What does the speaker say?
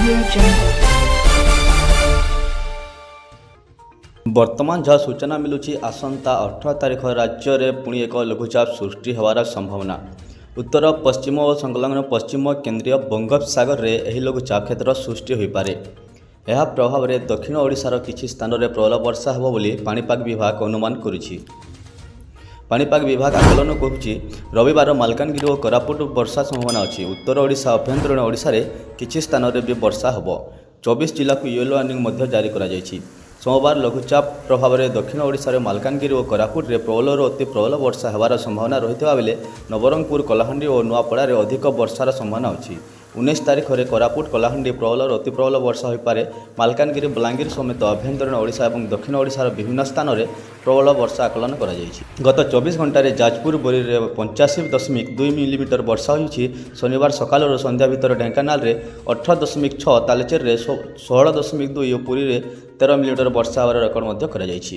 Audio Jungle. ବର୍ତ୍ତମାନ ଯାହା ସୂଚନା ମିଳୁଛି, ଆସନ୍ତା 18 ତାରିଖ ରାଜ୍ୟରେ ପୁଣି ଏକ ଲଘୁଚାପ ସୃଷ୍ଟି ହେବାର ସମ୍ଭାବନା। ଉତ୍ତର ପଶ୍ଚିମ ଓ ସଂଲଗ୍ନ ପଶ୍ଚିମ କେନ୍ଦ୍ରୀୟ ବଙ୍ଗୋପସାଗରରେ ଏହି ଲଘୁଚାପ କ୍ଷେତ୍ର ସୃଷ୍ଟି ହୋଇପାରେ। ଏହା ପ୍ରଭାବରେ ଦକ୍ଷିଣ ଓଡ଼ିଶାର କିଛି ସ୍ଥାନରେ ପ୍ରବଳ ବର୍ଷା ହେବ ବୋଲି ପାଣିପାଗ ବିଭାଗ ଅନୁମାନ କରୁଛି। ପାଣିପାଗ ବିଭାଗ ଆକଳନ କହୁଛି, ରବିବାର ମାଲକାନଗିରି ଓ କୋରାପୁଟ ବର୍ଷା ସମ୍ଭାବନା ଅଛି। ଉତ୍ତର ଓଡ଼ିଶା, ଆଭ୍ୟନ୍ତରୀଣ ଓଡ଼ିଶାରେ କିଛି ସ୍ଥାନରେ ବି ବର୍ଷା ହେବ। 24 ଜିଲ୍ଲାକୁ ୟେଲୋ ୱାର୍ଣ୍ଣିଂ ମଧ୍ୟ ଜାରି କରାଯାଇଛି। ସୋମବାର ଲଘୁଚାପ ପ୍ରଭାବରେ ଦକ୍ଷିଣ ଓଡ଼ିଶାରେ ମାଲକାନଗିରି ଓ କୋରାପୁଟରେ ପ୍ରବଳରୁ ଅତି ପ୍ରବଳ ବର୍ଷା ହେବାର ସମ୍ଭାବନା ରହିଥିବା ବେଳେ ନବରଙ୍ଗପୁର, କଳାହାଣ୍ଡି ଓ ନୂଆପଡ଼ାରେ ଅଧିକ ବର୍ଷାର ସମ୍ଭାବନା ଅଛି। 19 ତାରିଖରେ କୋରାପୁଟ, କଳାହାଣ୍ଡି ପ୍ରବଳରୁ ଅତି ପ୍ରବଳ ବର୍ଷା ହୋଇପାରେ। ମାଲକାନଗିରି, ବଲାଙ୍ଗୀର ସମେତ ଆଭ୍ୟନ୍ତରୀଣ ଓଡ଼ିଶା ଏବଂ ଦକ୍ଷିଣ ଓଡ଼ିଶାର ବିଭିନ୍ନ ସ୍ଥାନରେ ପ୍ରବଳ ବର୍ଷା ଆକଳନ କରାଯାଇଛି। ଗତ 24 ଘଣ୍ଟାରେ ଯାଜପୁର ବରୀରେ 85.2 ମିଲିମିଟର ବର୍ଷା ହୋଇଛି। ଶନିବାର ସକାଳରୁ ସନ୍ଧ୍ୟା ଭିତରେ ଢେଙ୍କାନାଳରେ 18.6, ତାଳଚେରରେ 16.2 ଓ ପୁରୀରେ 13 ମିଲିମିଟର ବର୍ଷା ହେବାର ରେକର୍ଡ ମଧ୍ୟ କରାଯାଇଛି।